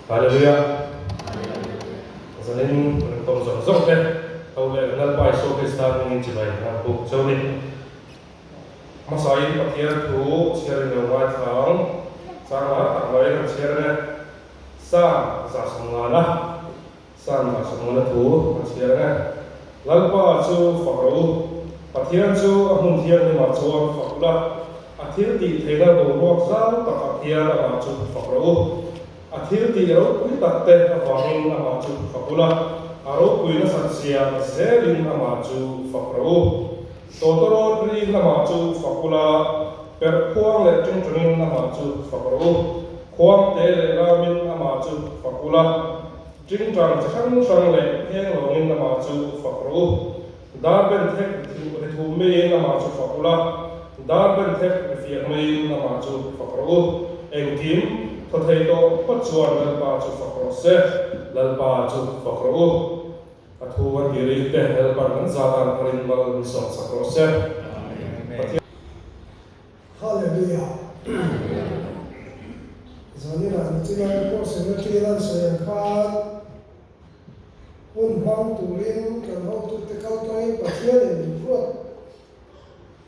Hallelujah. Zanin kan kawm zawng zawng te tho leh kan Lalpa Isua Krista hmingin chibai an buk cheu ni. Hmasain Pathian thu chhiarin lo ngaithla ang. Chang lar tak mai kan chhiar anga Psalm 150 Psalm 150 thu kan chhiar anga Lalpa chu fak rawh u, Pathian chu a hmun thianghlimah chuan fak ula, a thil tih theihna boruak zau takah hian amah chu fak rawh u. A thil tih ropui tak te avangin amah chu fak ula, a ropui nasat zia zelin amah chu fak rawh u. Tawtawrawt riin amah chu fak ula, perh khuang leh ṭingṭangin amah chu fak rawh u. Khuang te leh lamin amah chu fak ula, Ṭingṭang chi hrang hrang leh heng lawngin amah chu fak rawh u. Dar ben thek ri thum maiin amah chu fak ula, dar ben thek ri fiak maiin amah chu fak rawh u. Engkim thaw thei tawh phawt chuan Lalpa chu fak rawh se, Lalpa chu fak rawh u. A thu an ti ri te Lalpa'n kan zatan pharin mal min sawmsak rawh se. Pathian. Hallelujah. Zaninah nichina pawh secretary an sawi ang khan hun hmang turin kan hotute kal tlangin Pathianin min ruat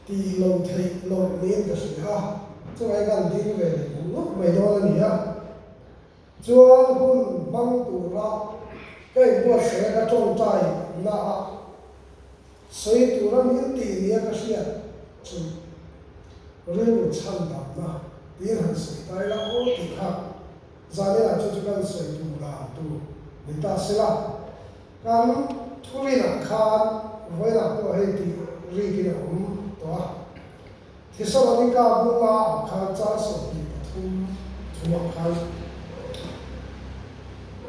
tih lo theih loh niin ka hria a, chuvangin kan ding ve leh ngawt mai dawn a ni a. Chuan hun hmang tura ka inbuatsaih a ka tawngtai naah sawi tura min tih nia ka hriat chu rilru chhan damna tiin han sawi ta ila aw tih kha zaninah chu chu kan sawi tur dan tur ni ta sela kan thurinah khan vawiinah pawh hei tih rikin a awm tawh a. Thesalonika bunga ah khan chang 23 thuah khan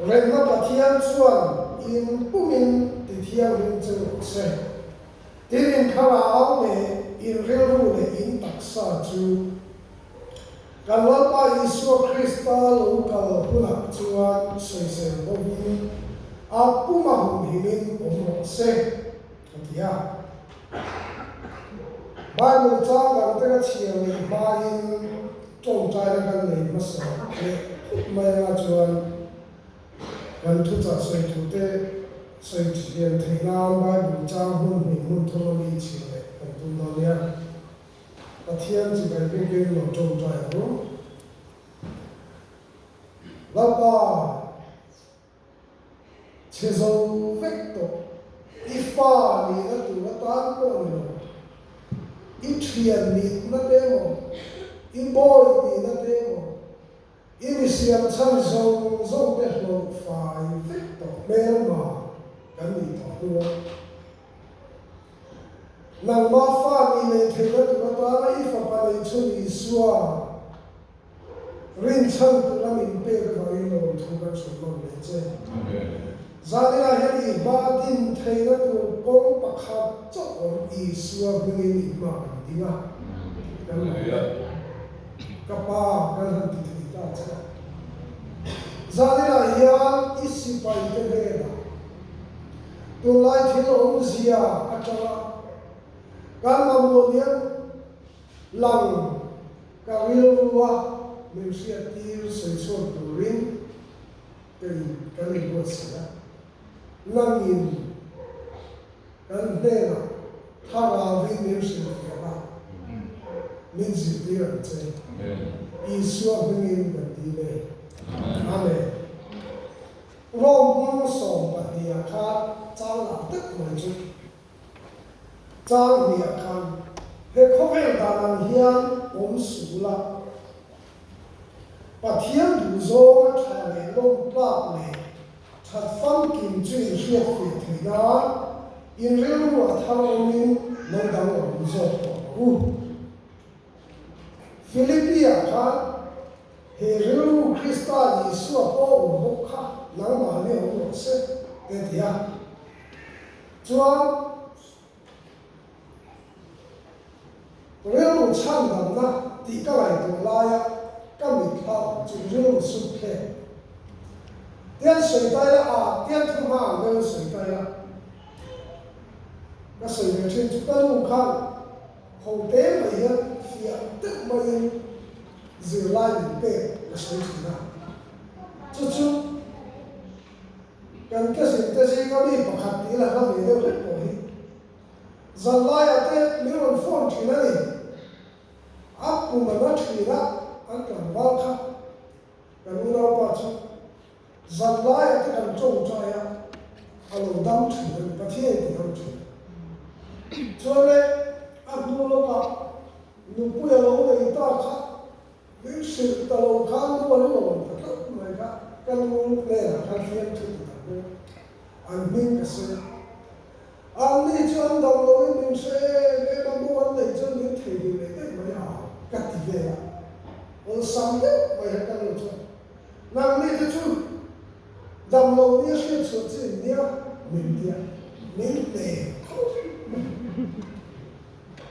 Remna Pathian chuan in pumin ti thianghlim che rawh se. Tin in thlarau leh in rilru leh in taksa chu kan Lalpa Isua Krista lo kal hunah chuan sawisel bovin a puma humhimin awm rawh se, a ti a. Bible chang dang te ka chhiar leh hmain tawngtaina kan nei hmasa leh phut mai anga chuan kan thuchah sawi thu te sawi thiam theih nan Bible chang hmun hnih hmun thum a mi chhiar leh kan tum dawn nia. Pathian chibai bikin lo tawngtai ang. Lalpa. Chhe zo vek tawh. I fa nihna tur atan pawh ni lo. I thian nihna te emaw, i bawi nihna te emaw, i misiam chhan zawng zawng te hlawh fai vek tawh hmelma kan nih tawh hnua. Nangmah fa nih leh theihna tur atana i fapa neih chhun Isua, Rinchhan tura min pek avangin lawm thu kan hrilh lawm leh che. Zaninah hian i hma din theihna tur kawng pakhat chauh awm Isua hmingin i hma kan ding a, kan lo e. Ka pa kan han ti thei ta che a. Zaninah hian i sipaite hnenah tunlai thil awmzia atanga kan mamawh lian lang Ka rilrua min hriattir sawi chhuak turin ka in kan inbuatsaih a, nangin kan hnenah thlarauin min hrilhfiah a, min zirtir ang che. Isua hmingin kan ti le. Amen. Rome bung 12 ah khan chang lah deuh mai chu. Chang hniah khan he khawvel dan ang hian awm suh la, Pathian duhzawng a tha leh lawm tlak leh that famkim chu in hriat fiah theih nan in rilru a thar awmin lo dang awm zawk tawh rawh u. Philippi-ah khan he rilru Krista Isua pawh awm bawk kha nangmahni awm rawh se, te ti a. Chuan rilru chhandamna tih ka ngaihtuah laia ka mitthla awm chu rilru sut thlek. Tian sawi ta ila a, tian thu hma ang deuhin sawi ta ila. Ka sawi ve thin chu ka nu khan ho te mai hian fiah deuh maiin zirlai min pek ka sawi thin a. Chu chu. Kan cousin te zinga mi pakhat tih la hla ve deuh hlek pawh hi zan laiah te min rawn phone thin a ni. A pum a na thin a, an tlangval kha kan unaupa chu zan laiah te kan tawngtai a, a lo dam thin a ni, Pathian ti dam thin. Chuan le a hnu lawkah nupui a lo nei ta kha Min hrilh ta lo khan nu an lawm ta tlat mai kha ka nu hnenah khan fiam thu ti tak deuh an hming ka sawi a. An ni chu an dam loin min hre em em a, mu an neih chuan min thei dih leh daih mai a ka ti vel a. Awlsam deuh mai kha ka nu chuan nang ni te chu dam lo nia hriat chhuah chi in nia min tia min hne khawp mai.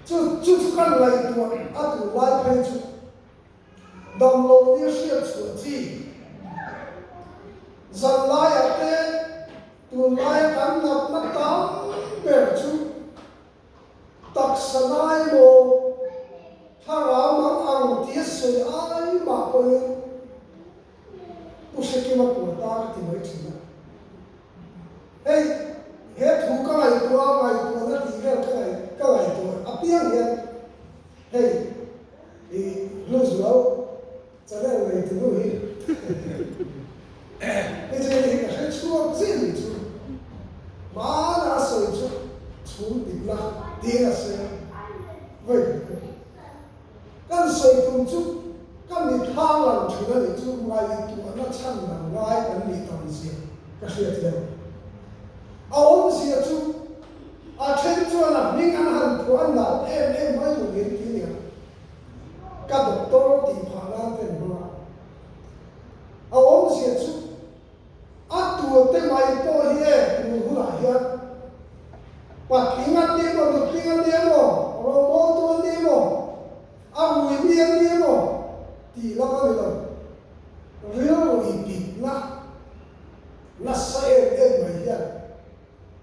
Chu chu chu kan ngaihtuah a tur lai phei chu damlo nia hriat chhuah chi. Zan laiah te tunlaia kan natna tam ber chu taksa nai maw thlarau mang ang tia sawi ai mah pawhin Pu Hrekima kuata ka ti mai thin a. Hei, he thu ka ngaihtuah a, ngaihtuahna tih vel ka ngaih ka ngaihtuah apiang hian hei i Hluzual channel nei tunu hi ni chu hei ka hre chhuak chiah ni chu hmana a sawi chu chhum dikna tiin a sawi a, vawi khat pawh. Kan sawi tum chu ka mitthla lang thin a nih chu ngaihtuahna chhan dang ngai kan nih tam zia ka hriat hian a awmzia chu a then chuan a hming an han phuah a nalh em em mai lo niin ti nia ka doctor tih phah nan ten hmang a a awmzia chu A turte mai pawh hi e tun hunah hian patling an ni emaw, nutling an ni emaw, rawngbawltu an ni emaw, a rui mi an ni emaw tih lam a ni lo. Rilru ipikna nasa em em mai hian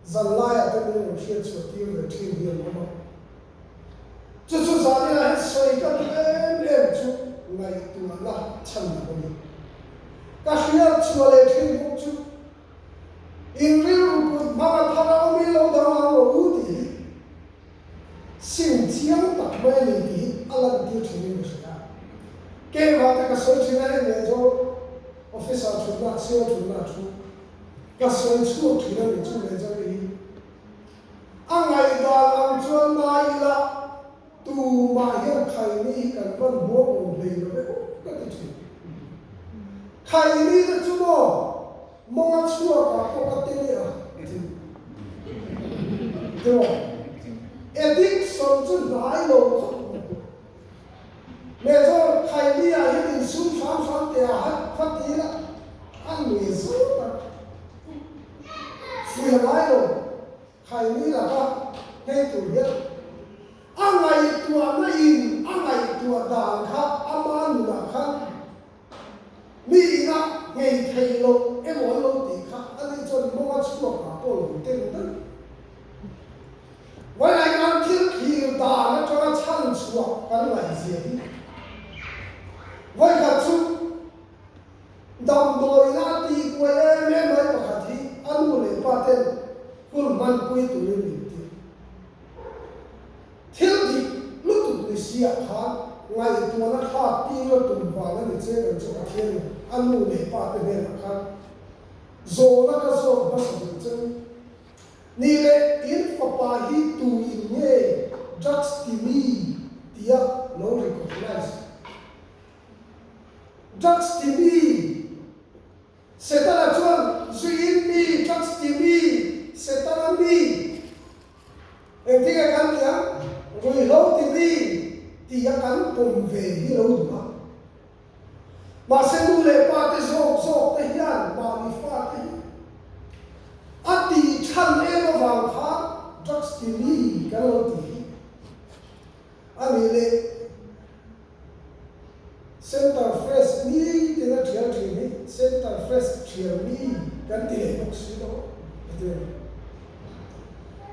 zan laiah te min rawn hriat chhuah tir ve thin hi an awm a. Chu chu zaninah hian sawi ka duh em em chu ngaihtuahna chhan lo a ni. Ka hriat chhuah leh thin bawk chu in rilru put hmang a thar a awm i lo dang ang rawh u tih hi sim chiang tak mai a ni tih hi a lantir thin in ka hria. Keimah te ka sawi thin a hei nen chu officer thutna CO thutna thu ka sawi chhuak thin a ni chu major hi. A ngaihdan ang chuan nai ila tumah hian khaini hi kan van hmuam awm hlei lo ve aw ka ti thin. Khaini te chu maw mawnga chhuakah pawh ka tel e a ti. Tiraw? Addiction chu hnai lo khawp mai. Major khaini ah hian insum hram hram teh a hat khat ila a nui zawk a. Fuih a ngai lo, khaini laka hei tur hian a ngaihtuahna in a ngaihtuah dan kha ama nunah khan mi ina nghei thei lo emaw an lo tih kha ani chuan mawnga chhuak ah pawh lo teng daih. Vailai kan thil thlir dan atanga chhan chhuah kan ngaihzia hi vawikhat chu Damdawiin a tihbuai em em mai pakhat hi a nu leh pa ten hun hmanpui turin min ti. Thil dik lutuk ni si ah khan ngaihtuahna thlak tir a tum vang a ni che kan chu Pathianin a nu leh pa te hnenah khan zawhna ka zawt hmasa duh che u. Ni leh in fapa hi tu in nge drugs ti mi tia lo recognize. Drugs ti mi, Setana chuan zuiin mi, drugs ti mi, Setana mi, engtin nge kan tih ang, ruihhlo ti mi tia kan pawm ve hi lo duh a. Mahse nu leh pa te zawk zawk te hian mahni fate hi a tih chhan em avang khan drugs ti mi kan lo ti hi a nih leh. Center Fresh ni tina thial thin hi Center Fresh thial ni kan ti leh bawk si lo a ti a ni.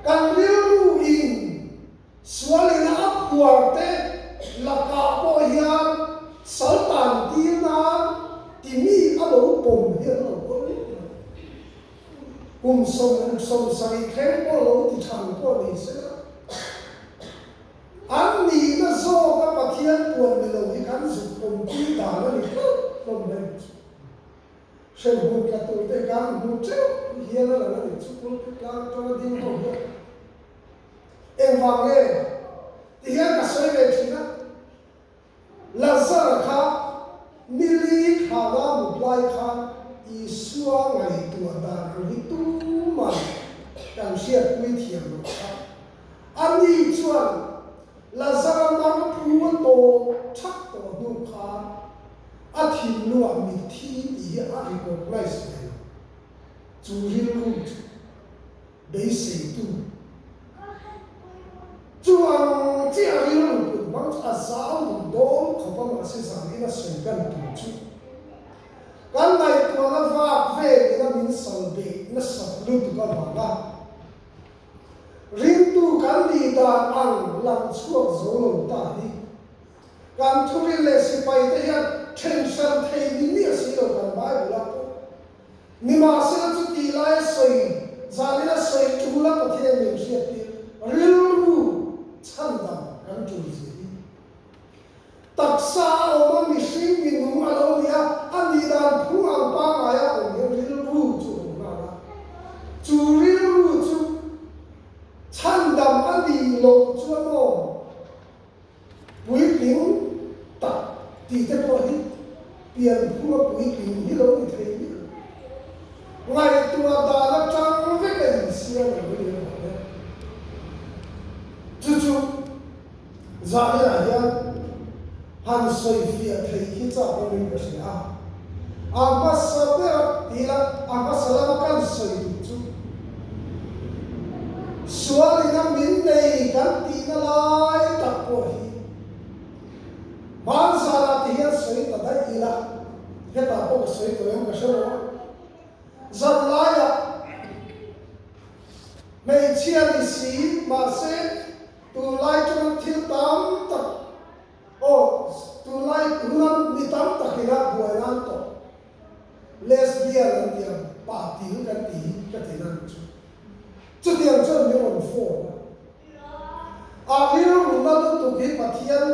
Kan rilru in sual ina a phuar te lakah pawh hian sal tan tir nan ti mi a lo pawm hi an lo kawl leh mai. Kum 67 thleng pawh lo ti than pawh ni sela, an nihna zawka Pathian puan ni lo hi kan zuk pawmpui dan a ni hlauh hlawm mai ang chu. Hremhmun tla turte kan hmu teuh hian a lang a ni chu pulpit tlang atanga ding ho hian. Engvang nge? Ti hian ka sawi ve thin a. Lazara kha nili thlana mut lai khan Isua ngaihtuah dan ang hi tuman kan hriatpui thiam lo kha. Ani chuan Lazara mang phu a tawp thak tawh hnu khan a thinlungah mitthi tih hi a recognize ve lo. Chu rilru chu. Beiseitu chu ang chiah rilru put hmang chu a zau duh dawn khawp a, mahse zanin a sawi kan tur chu kan ngaihtuahna vak velin a min sal beh nasat lutuk avanga ringtu kan nih dan ang lang chhuak zo lo ta hi kan thuril leh sipaite hian then hran thei ni miah si lo kan Bible ah pawh Nimahsela chuti laia sawi zanina sawi tul a Pathian min hriattir rilru chhandam kan tul zia hi. Taksa a awm a mihring minung a lo ni a, a nih dan phung ang pangngaia awm hian rilru chu a awm nghal a. Chu rilru chu chhandam a nih loh chuan aw Puitling tak tih te pawh hi pianphunga puitling hi lo ni thei miah lo. Ngaihtuah dan atang vek a insiam ang hi a awm e. Chu chu zaninah hian han sawifiah theih hi chak awmin ka hria a. A hmasa ber a ti ila, a hmasa lama kan sawi duh chu sualin a min nei kan tihna lai tak pawh hi hmanzanah ti hian sawi ta daih ila, hetah pawh ka sawi tawh em ka hre lo a, zan laiah hmeichhia ni si mahse tunlai chuan thil tam tak Aw, tunlai hunan mi tam takin a buai nan tawh. Lesbian an ti ang, pa til kan ti hi ka ti nan chu. Chutiang chuan min rawn phone a. A rilru na lutuk hi Pathian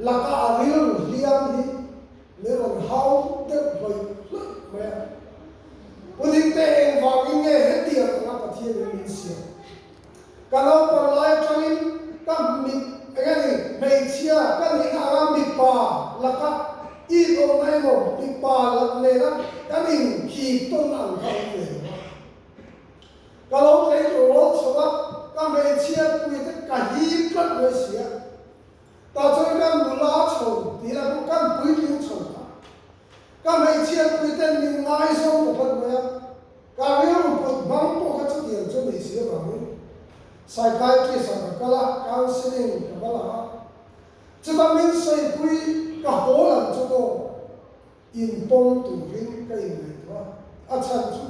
laka a rilru hliam hi min rawn hau deuh hlawih hlawih mai a. U Dingte engvangin nge hetiang anga Pathianin min siam? Ka naupang lai atangin ka mit eng a ni, hmeichhia ka nihna anga mipa laka it awmna emaw mipa lak nena kan inkhip tawn ang kha awm ve lo a. Ka lo tlei rawl chho a, ka hmeichhia puite ka hip tlat mai si a. Tah chuan kan nula chho tih lah pawh kan puitling chho kha. Ka hmeichhia puiten min ngaizawng ta tlat mai a. Ka rilru put hmang pawh kha chutiang chu ni si avangin psychiatrist ah ka kal a, counselling ka va la a, chuta min sawipui ka haw lam chu maw inpawm turin ka inngaihtuah a, a chhan chu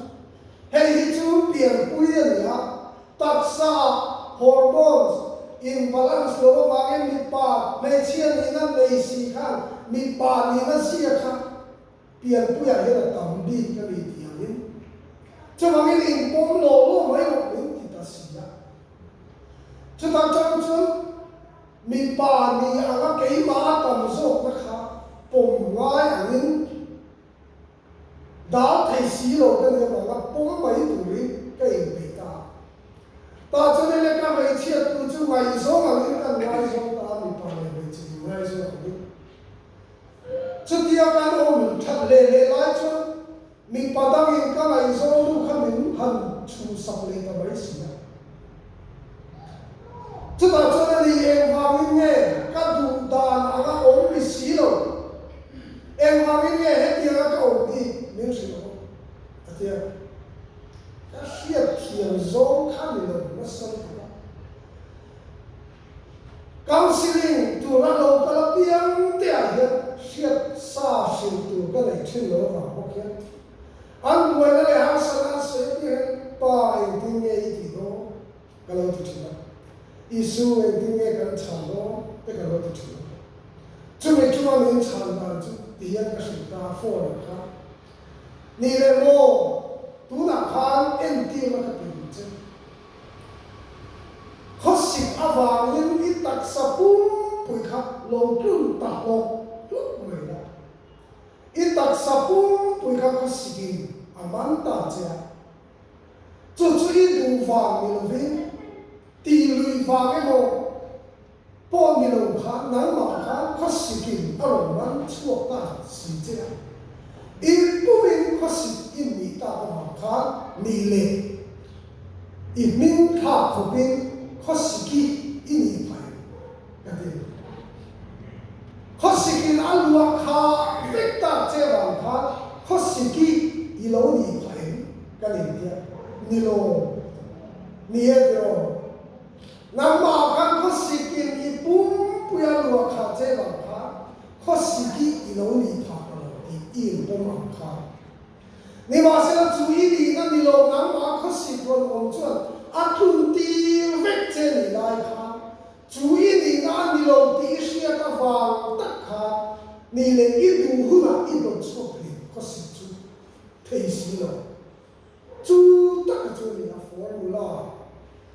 hei hi chu pianpui a ni a, taksa ah hormones imbalance lo avangin mipa hmeichhia nihna nei si khan mipa nihna zia kha Pianpuiah hian a tam bik a ni tih angin chuvangin inpawm law law mai rawh min ti ta si a. Chutah chang chuan mipa ni anga keimah a tam zawkna kha pawm ngai angin dal thei si lo ka nih avanga pawm mai turin ka inpeih ta a. Tah chuan ele ka hmeichhiat tu chu ngaihzawng angin kan ngaizawng ta a, mipa leh hmeichhe inngaizawng angin. Chutia kan awm that leh leh lai chuan mipa dangin ka ngaihzawng nu kha min han chhuhsak leh ta mai si a. Chutah chuan a ni engvangin nge ka duh dan anga awm ni si lo, engvangin nge hetianga ka awm tih min hrilh awm a ti a. Ka hriatthiam zawng kha ni lo nasa lutuk a. Counselling tura lo kal apiang te ah hian hriat sa hrilh tur ka nei thin lo avang bawk hian an buaina leh harsatna an sawi apiang hian Pa engtin nge i tih dawn ka lo ti thin a, Isu engtin nge kan chhan dawn te ka lo ti thin a. Chumi tuma min chhan dan chu ti hian ka hrilh ta a phone ah khan. Ni leh maw tunah. Tunah khan entirna ka pe duh che. Khawsik avangin i taksa pumpui kha lo tlun ta hlawk hlawk mai la. I taksa pumpui kha khawsikin a man ta che a. Chu chu i duh vang ni lovin, tih luih vang emaw pawh ni lo kha nangmah khan khawsikin a rawn man chhuak ta si che a. I pumin khawsik in nih tak avang khan nih leh i hming thlak khawpin khawsiki i nih phah em ka ti. Khawsikin a luah kha vek tak che avang khan khawsiki i lo nih phah em ka nih tia ni lo ni e tiraw. Nangmah khan khawsikin i pumpui a luah kha che avang khan khawsiki i lo nih phah ka lo tih i inpawm ang kha. Nimahsela chu i nihna ni lo nangmah khawsik rawn awm chuan a tlun tir vek che nih lai khan Chu i nihna a ni lo tih i hriat avang tak kha ni leh i duh hunah i dawt chhuak thei khawsik chu thei si lo. Chu taka chu a ni a formula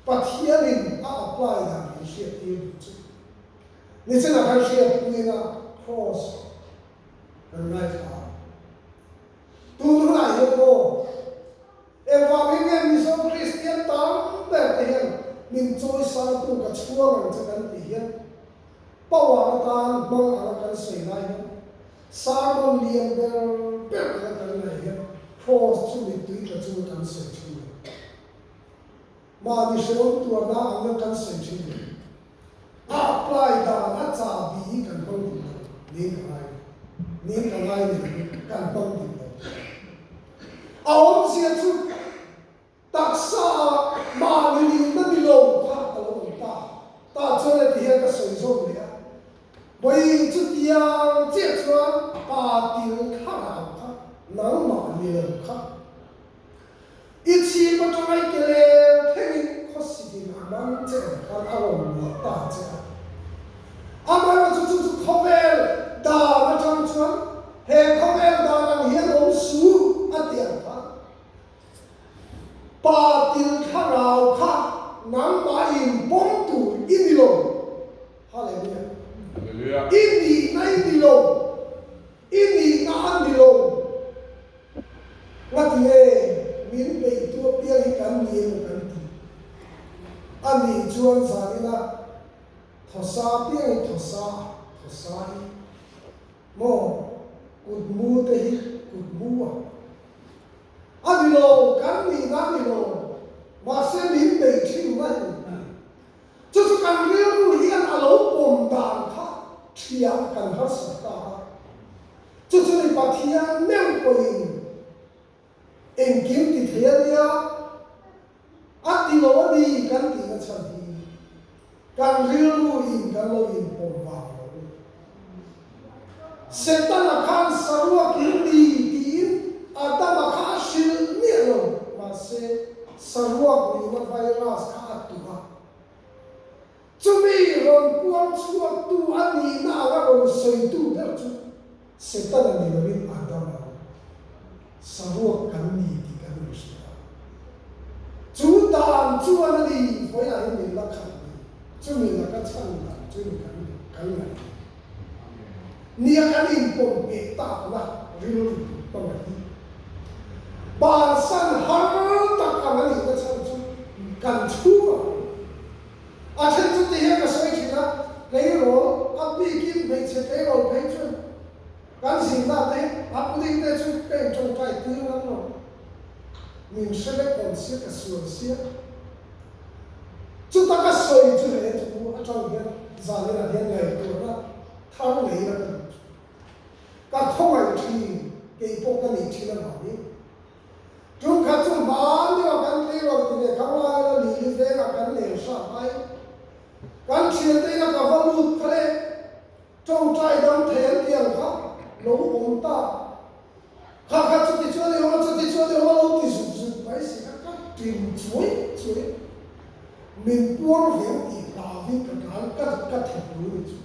Pathianin a apply dan min hriat tir duh chu. Nichinah khan hriatpuina cross kan ngaithla a. Tun hunah hian maw Engvangin nge Mizo Kristian tam ber te hian min chawi sangtu ka chhuang ang che kan tih hian power atan hmang anga kan sawi lai hian sermon lian ber ber anga kan ngaih hian cross chu mittui tla chunga kan sawi thin lo. Mahni hrehawm tuarna anga kan sawi thin lo. A apply dan a chahbi kan hmang dik lo niin ka ngai niin ka ngai ni lovin kan hmang dik lo. A awmzia chu taksa ah mahni nihna ni lo kha a lo awm ta. Tah chuan heti hian ka sawi zawm leh a, Vawi chutiang chiah chuan pa til thlarau kha nangmah ni lo kha i chhip atanga i ke leng thlengin khawsikin a man che ang khan a rawn luah ta che a. Amaherawhchu chu chu khawvel dan atang chuan he khawvel dan ang hian awm su a ti ang kha. Pa til thlarau kha nangmah in pawm tur i ni lo. Hallelujah. I nihna i ni lo. I nihna a ni lo. Ngati nge min beihtu apiang hi kan ni emaw kan ti? A nih chuan zanina Thawsa piang hi thawsa a, thawsa hi maw kut mu te hi kut mu a. A ni lo, kan nihna a ni lo, mahse min bei thin mai a ni. Chu chu kan rilru hian a lo pawm dan kha thiah kan harsat ta a. Chu chu ni Pathian meuh pawhin Engkim ti thei a nia, a ti lo a ni kan tihna chhan hi kan rilru in kan lo inpawm vang lo. Setana khan saruak in ni tiin Adama kha a hrilh miah lo, mahse saruak nihna virus kha a tuh a. Chumi rawn puang chhuaktu a nihna anga rawn sawitu ber chu Setana ni lovin Adama saruak kan ni tih kan rawn hria a. Chu dan chuan a ni vawiah hian min la khat ni, chumi laka chhan dan chu ni kan kan ngaih ni. Nia kan inpawm ngheh takna rilru hmangaih hi bansan har tak ang a nihna chhan chu kan chhung ang. A then chu ti hian ka sawi thin a, tleirawl a bikin hmeichhe tleirawl phei chuan kan zirna te a pudding te chu ka in tawngtai tir ngam lo. Min hre vek awm sia ka sual sia. Chuta ka sawi chu he thu atang hian zaninah hian ngaihtuahna thar ngei la ka duh chu. Ka khawngaih thin keipawh ka nih thin avangin Tum khat chu hmaan deuh a kan tleirawl ti ve khang lai la Lili vengah kan leng hrap mai. Kan thiante ina ka va lut kha le tawngtai dam thei an ti ang kha lo awm ta. Kha kha chuti chuan i awm a chuti chuan i awm a lo ti zut zut mai si kha ka tin chuai chuai min puang veng tih hlauvin ka tlan ka ka thawk lu ni chu.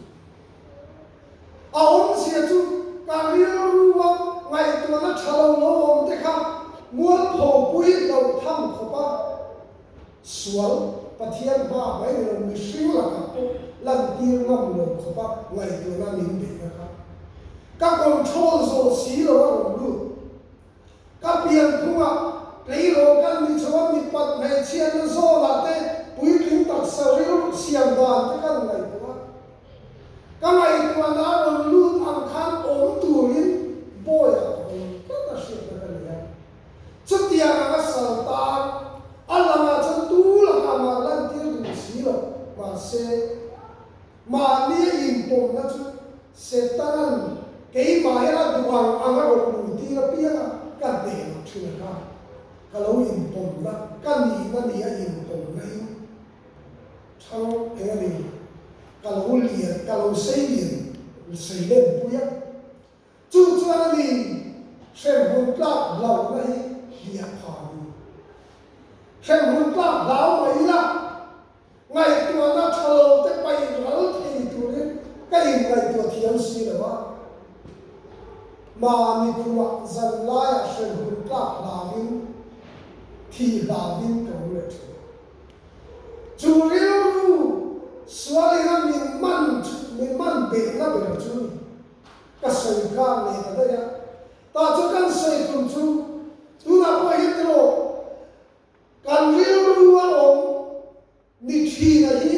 A awmzia chu ka rilrua ngaihtuahna tha lo lo awm te kha Mualpho pui loh tham khawpa sual Pathian hma mai ni lo mihring lakah pawh lantir ngam lo khawpa ngaihtuahna min beihna kha ka control zawh si lo a rawn lut. Ka pianphungah tleirawl kan ni chho a mipat hmeichhiatna zawnah te puitling taksa rilru siam dan te kan ngaihtuah a. Ka ngaihtuahna a rawn lut ang khan awm turin bawiah ka awm tlat a hriatna ka nei a. Chutiang anga sal tan a langah chuan tu lakah mah lantir duh si lo mahse mahni a inpawmna chu Setanan keimah hian a duh ang ang a rawn luhtir apiang a ka hneh loh thin a kha ka lo inpawmna ka nihna ni a inpawmna in Thang eng a ni? Ka lo lian, ka lo sei lian, sei len pui a. Chu chuan a ni, hremhmun tlak hlauhna hi hliah pha a ni. Hremhmun tlak hlau mai ila, ngaihtuahna tha lo te paih ral thei turin ka inngaihtuah thiam si lo a. Mahni khumah zan laiah hremhmun tlak hlauin, thih hlauin ka awm leh thin. Chu rilru sualin a min man min man behna ber chu ni. Ka sawi khan nei ta daih a. Tah chu kan sawi tum chu tunah pawh hian tiraw kan rilru a awm ni thin a hi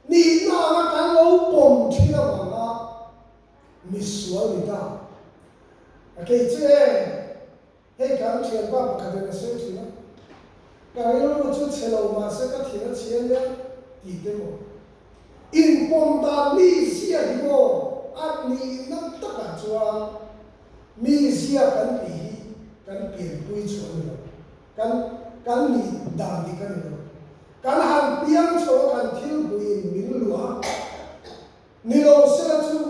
nihna anga kan lo pawm thin avanga misual ni ta. A kei chu e. Hei kan thianpa pakhatin a sawi thin a, ka rilru chu chhe lo mahse ka thin a chhia nia tih te maw? Inpawm dan mi zia hi maw a nihna takah chuan mi zia kan tih hi kan pianpui chu a ni lo, kan kan nih dan dik a ni lo. Kan han piang chho a kan thil hmuhin min luah a, ni lo sela chu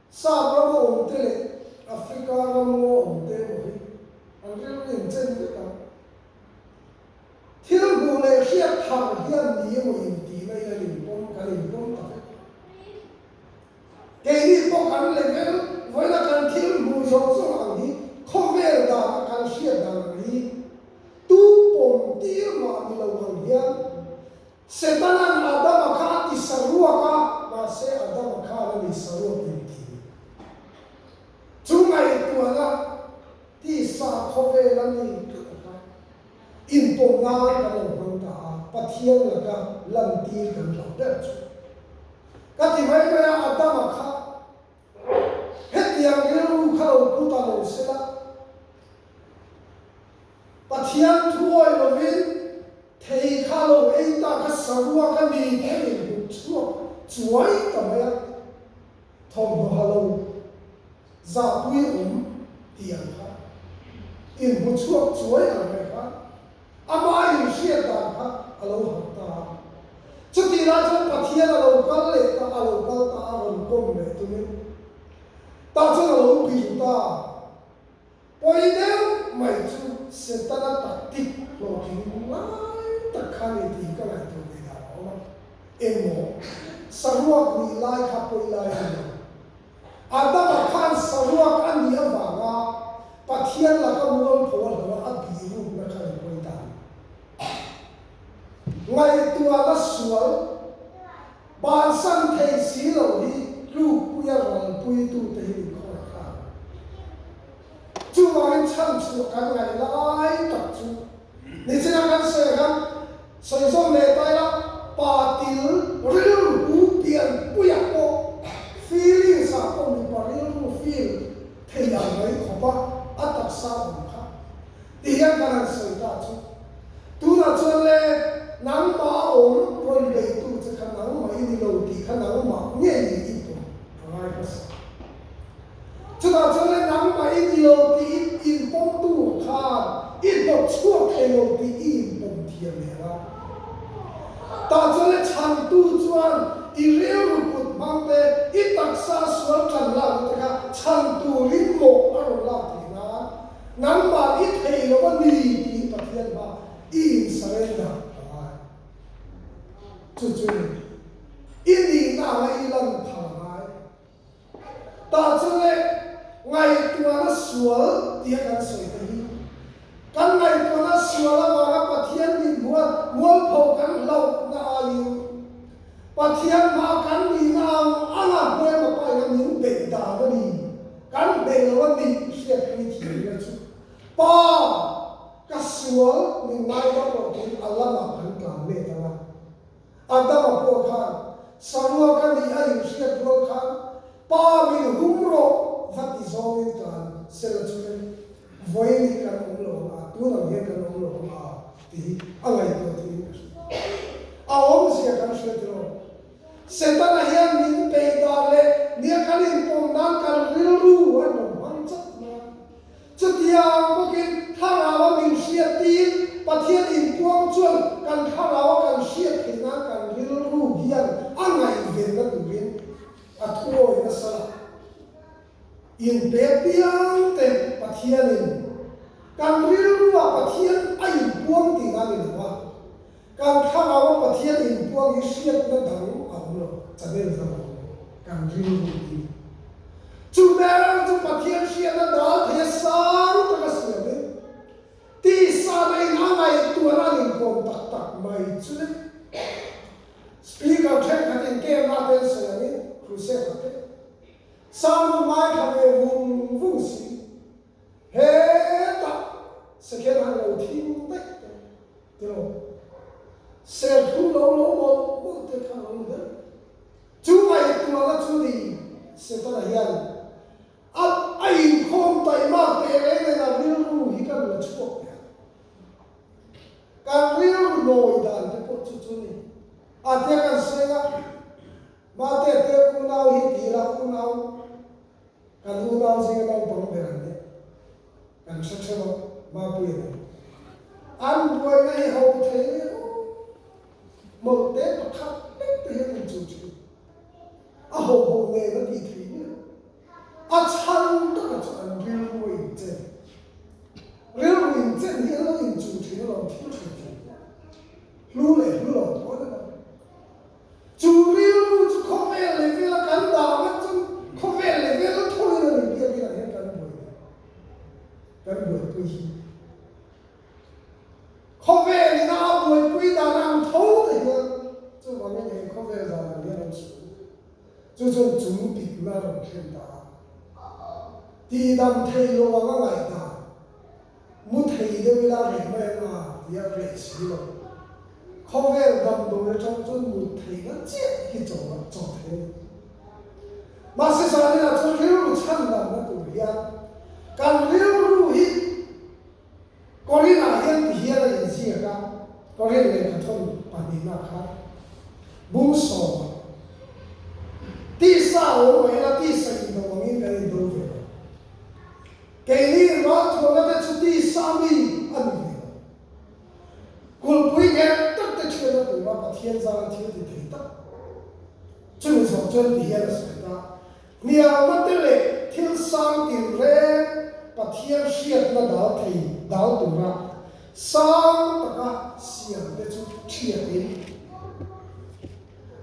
Sap rama awmte leh Africa ramngaw awmte emaw hi an rilru inchen vek a. Thil hmuh leh hriat thar hian ni emaw intihna in an inpawm, kan inpawm ta vek. Keini pawh kan level vawiina kan thil hmuh zawng zawng ang hi khawvel dana kan hriat dan ang hi tu pawm tir mah ni lo ang hian Setana'n Adama kha a ti saruak a, mahse Adama khan a ni saruak in ti. Chu ngaihtuahna tisa khawvel a ni tlat a kha inpawm nan kan lo hmang ta a, Pathian laka lantir kan hlauh ber chu. Ka ti mai mai a, Adama kha hetiang rilru kha lo pu ta lo sela, Pathian thuawi lovin thei kha lo ei ta kha saruak a ni thei hmuh chhuak chuai ta mai a, thawmhnaw ha lo zahpui awm tih ang kha inhmu chhuak chuai ang mai kha ama inhriat dan kha a lo harh ta a. Chutih lai chuan Pathian a lo kal leh ta, a lo kal ta a rawn kawm leh tumin tah chuan a lo biru ta. Pawi deuh mai chu Setana tactic hlawhtling lai tak kha ni tih ka ngaihtuah ve dan a awm a. Engmaw? Saruak nih lai kha pawi lai a ni lo. Adama khan saruak a nih avanga Pathian laka mualpho a hlo a, a bih rukna kha ni pawi ta a ni. Ngaihtuahna sual Bansan thei si lo hi tlukpuia ralpuitute hi min khawngaih kha a ni. Chuvangin chhanchhuah kan ngaih lai tak chu nichina kan sawi khan sawi zawm leh ta ila patil rilru pianpuiah pawh feelings ah pawh mipa rilru feel thei ang mai khawpa a taksa awm kha ti hian kan han sawi ta chu. Tunah chuan le, nangmah a awm rawn beitu che kha nangmah i ni lo tih kha nangmah ngei i pawm a ngai hmasa. Chutah chuan le, nangmah i ni lo tih i inpawmtu khan i hnawt chhuak thei lo tih i inpawm thiam leh a. Tah chuan le, chhantu chuan i rilru kut hmang te, i taksa sual ṭan lakna te kha chhan turin mawh a rawn lak theih nan Nangmah i thei lo a ni tih Pathian hma i in surrender a ngai. Chu chu ni. I nihna anga i lan phal a ngai. Tah chu le ngaihtuahna sual tia kan sawi te hi. Kan ngaihtuahna sual avanga Pathian mithmuha mualpho kan hlauhna aiin Pathian hma kan nihna ang anga hmelma paina min beih dan a ni. Kan beih lo a nih hriatpui thiamna chu Pa ka sual min ngaidam loh tiin a lamah kan tlan let ang a. Adama pawh khan saruak a nih a inhriat rual khan Pa min hum rawh va ti zawngin tlan sela chu le vawiin hi kan awm lo ang a, tun ang hian kan awm lo ang a tih hi a ngaihtuah theihin ka hria. A awmzia kan hria tiraw? Setana hian min peih dan leh nia kan inpawm nan kan rilru a rawn hmang chat mai a. Chutiang bawkin Thlarau a min hriat tiin Pathian inpuang chuan kan Thlarau a kan hriat theih nan kan rilru hian a ngaihvenna turin a thuawi nasa la. Inpek piang te Pathianin kan rilrua Pathian a inpuang tihna a ni lo a, kan Thlarau a Pathian inpuang hi hriatna dang a awm lo, channel dang a awm lo, kan rilru hi. Chu ber chu Pathian hriatna dal thei a sang taka siamin tisa na in a ngaihtuahna an inkawm tak tak mai chu le. Speaker thenkhatin kemah te an sawi angin crusade ah te Sang ngaithla ve vung vung si. Hetah second hand lo thing daih te tiraw serthlum lo lo mawlh mawlh te kha lo ni ber. Chu ngaihtuahna chu ni Setana hian a a inkhawm taihmak teh reng nen a rilru hi kan la chhuak teh a. Kan rilru nawi dan te pawh chu chu ni. A tia kan sawi a, Mate te unau hi ti ila unau Kan unau zinga naupang ber an nia. Kan hre theuh a, Mapuia nen. An buaina hi ho thei hle aw. Mawlh te pakhat vek te hian an chu thin. A ho ho nen a tih theih nia. A chhan taka chu an rilru a inchen. Rilru inchen hi an lo inchuh thin alawm thil hre thin. Hlu leh hlu lo pawh a ni lo. Chu rilru chu khawvel leh vela kan dah ngat chu khawvel leh vela thawin a ni biak inah hian kan buai ve, kan buaipui hi. Khawvel ina a buaipui dan ang tho te hian chuvangin he khawvel dan ang hian an chhung. Chu chuan chung pikna a rawn thlen ta a. Tihdam thei lo ang a ngaihdan. Mu thei deuh ila reh mai ang a tia reh si lo. Khawvel damdawi atang chuan mut theihna chiah hi chaw chaw thei a ni. Mahse zaninah chuan rilru chhan danna tur hian kan rilru hi Korinah hian ti hian a inziak a, Korin lehkhathawn pahnihna kha bung sawma tisa awm mai ila tisa indo angin kan indo ve lo. Keini ralthuamna te chu tisa mi a ni ve lo. Kulhpui nghet tak te thianna tura Pathian zara thil ti thei tak chumi zawng chuan ti hian a sawi ta. Hnialna te leh thil sang tinreng Pathian hriatna dal thei dal tura sang taka siam te chu thiatin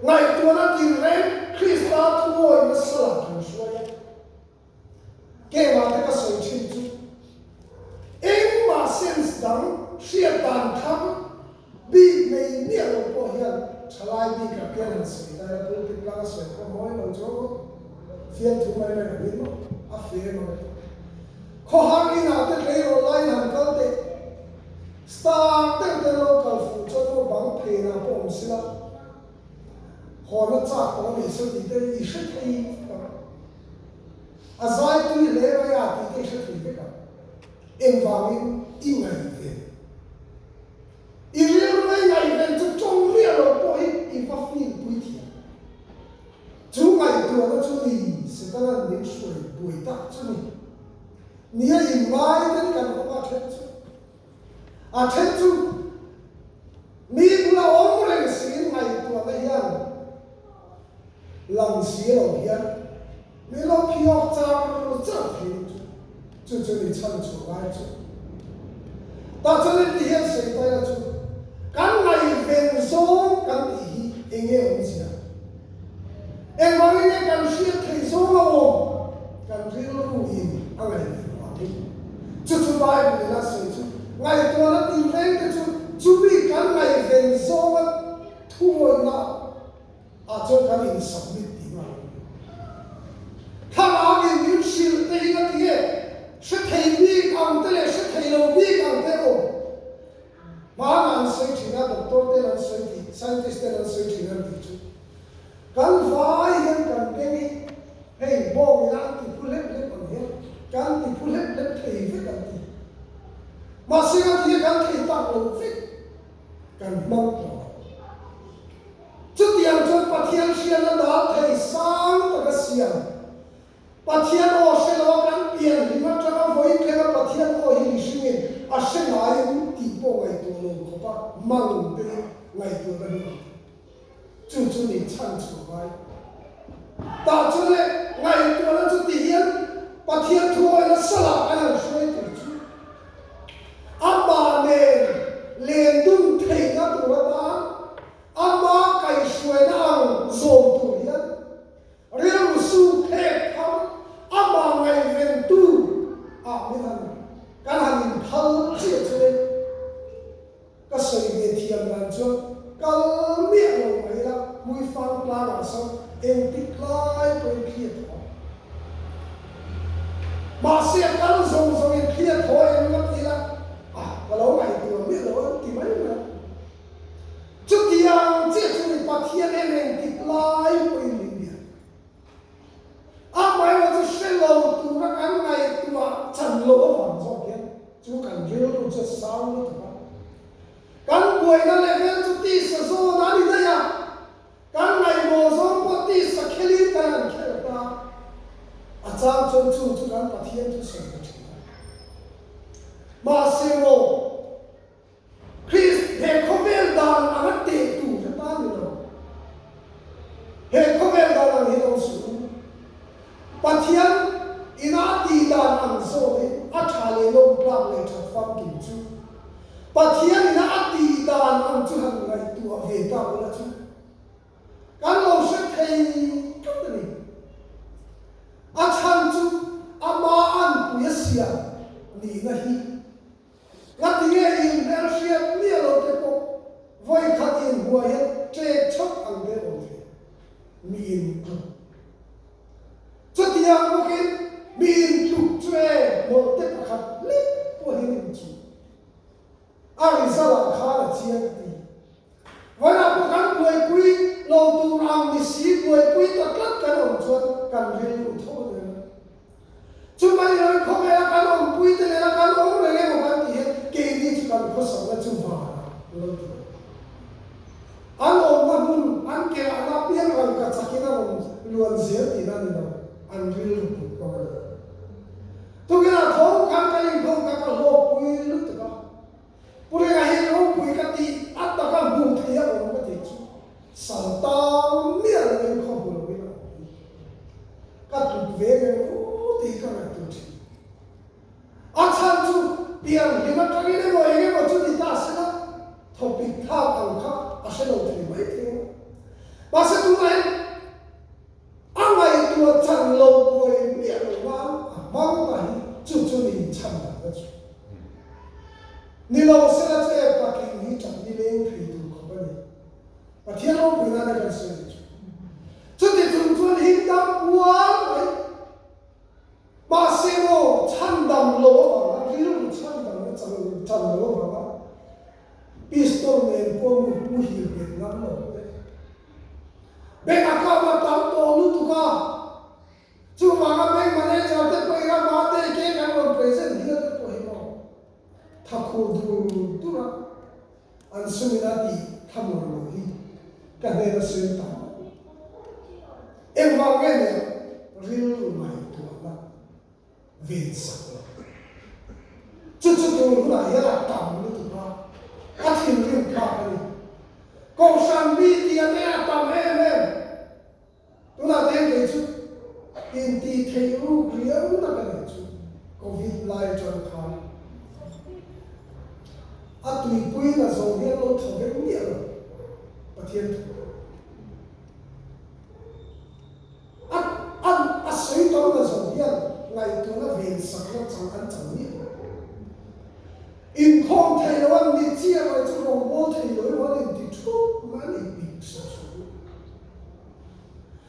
ngaihtuahna tinreng Krista thuawina salah kan hruai a. Keimah te ka sawi thin chu engmah sense dang hriat dan thang bik nei miah lo pawh hian thalai bikah pian han sawi ta ila pulpit langa sawi pawh mawi lo chu fiamthu mai mai ang in maw a fe mang a ti. Khawhar inah te tleirawl laiin han kal teh star deuh te lo kal fuh chuan maw bang phenah pawh awm sila. Hawn a chak tawh a nih saw tih te i hre thei vek ang. A zai tui hle mai a tih te i hre thei vek ang. Engvangin i ngaihven? I rilru i ngaihven chu tawng miah lo pawh hi i va feel pui thiam. Chu ngaihtuahna chu ni Setana'n min hruai buai tak chu ni. Nia inngai ten kan awm a then chu. A then chu mi bula awm reng siin ngaihtuahna hian lang si lo hian mi lo phiawk char char thei deuh chu chu chu ni chhan chhuah ngai chu. Tah chuan heti hian sawi ta ila chu kan ngaihven zawng kan tih hi eng nge awmzia? Engvangin nge kan hriat theih zawng a awm? Kan rilru in a ngaihven vang hi. Chu chu Bible in a sawi chu Ngaihtuahna tinreng te chu chumi kan ngaihven zawnga thuawihna ah chuan kan in submit tihna a lo ni. Thlarau in min hrilh te hi ka ti nge, hre thei bik ang te leh hre thei lo bik ang te awm. Hmana an sawi thin a, doctor ten an sawi tih, scientist ten an sawi thin an tih chu kan vai hian kan beng hi hei bawng ina an ti phu hlep hlep ang hian kan ti phu hlep hlep thei vek an ti. Mahse kan ti hi kan thei tak lo vek kan hmang tawh lo. Chutiang chuan Pathian hriatna dal thei sang taka siam Pathian aw hre lo a kan pian hlim atanga vawi thlenga Pathian aw hi mihringin a hre ngai em tih pawh ngaihtuah lo khawpa mang te ngaihtuahna hi awm. Chu chu ni chhan chhuah ngai. Tah chu le ngaihtuahna chu ti hian Pathian thuawina salah kan han hruai tur chu amah nen len dun theihna tur atan ama kaihhruaina ang zawm tur hian Rilru su phek thar amah ngaihventu ah min han kan han inphal chiah chu e. Ka sawi ve thiam dan chuan kal miah lo mai ila Hmuifang tlang ah sawn engtik lai pawhin thli a thaw. Mahse a kal zawng zawngin thli a thaw eng vat ila ah ka lo ngaihtuah miah lo an ti mai mai a. Chutiang chiah chu ni Pathian em engtik lai pawhin min biak. Amaherawhchu chu hre lo tura kan ngaihtuah chan loh avang zawk hian chu kan rilru chu a sang lutuk a. Kan buaina level chu tisa zawn a ni daih a, kan ngaihmawh zawng pawh tisa khelin kan han khel ta. A chang chuan chu chu kan Pathian chu sawi ta thin a. Mahse maw? Krist he khawvel dan anga teh tur hi ta ni lo. He khawvel dan ang hi lo suh u. Pathian ina a tih dan ang zawk hi a tha leh lawm tlak leh that famkim chu. Pathian ina a tih dan ang chu han ngaihtuah ve ta ula chu kan lo hre thei tlat a ni. A chhan chu ama anpui a siam nihna hi. Ngatinge inhmel hriat miah lo te pawh vawi khat inhmuah hian ṭek chauh ang te awm thei mi intluk. Chutiang bawkin mi intluk chu e mawlh te pakhat lek pawh hian inchuh a result ah khan a chiang a ti. Vawiah pawh kan buaipui lo tur ang ni si buaipui ta tlat kan awm chuan kan rilru tho a ni reng a. Chumai ram khawvela kan awmpui te nena kan awm reng emaw kan tih hian keini chu kan khawsakna chu vanah lo ti lo. An awmna hmun an ke ahna piang rangka chakin a rawn luan zel tihna a ni lo, an rilru put hmang a ni lo. Tukinah tho khan kan inkhawm kha ka hlawkpui lutuk a. Pu Ringa hi ropui ka tih a taka hmuh theih a awm ka tih chu sal tang miah loin khaw hmu loin a awm hi ka tut ve reng u tih ka ngaihtuah thin. A chhan chu pian hlim atangin emaw eng emaw chu ti ta sela thawpik thlak ang kha a hre lo thei mai thei a. Mahse tunah hian a ngaihtuah chan lo buai miah lo nan a hmang ta hi chu chu ni chhan dang a chu. Ni lo sela chu e patling hi ṭap ni leng thei tur khawp a ni. Pathian ropui nana kan sawi ni chu. Chuti chung chuan him dam uar mai. Mahse maw chhandam lo avanga rilru chhandamna chan chan lo avanga pistol nen pawh mu muhil nghet ngam lo te. Bank account a tam tawh lutuk a. Chuvanga bank manager te pawh ila mahte ke kan rawn present hial te pawh hi maw tha khur dur dur a an sumina tih thlamuan loh hi ka hnena sawi tam. Engvang nge nia rilru ngaihtuahna ven sak lo. Chu chu tur hunah hian a tam lutuk a, a thinrim phak a ni. Kohhran mi tia te a tam em em. Tunah te hian kei chu intih theih ruk riau tak a nih chu Covid lai atang khan a tuipui na zawng hian lo thaw vek miah lo Pathian thu. A a a sawi tam na zawng hian ngaihtuahna ven sakna chang an chang miah lo. In. Inkhawm thei lo an ni chiah mai chu rawngbawl thei lo emaw an inti thup mai an inpik sup sup.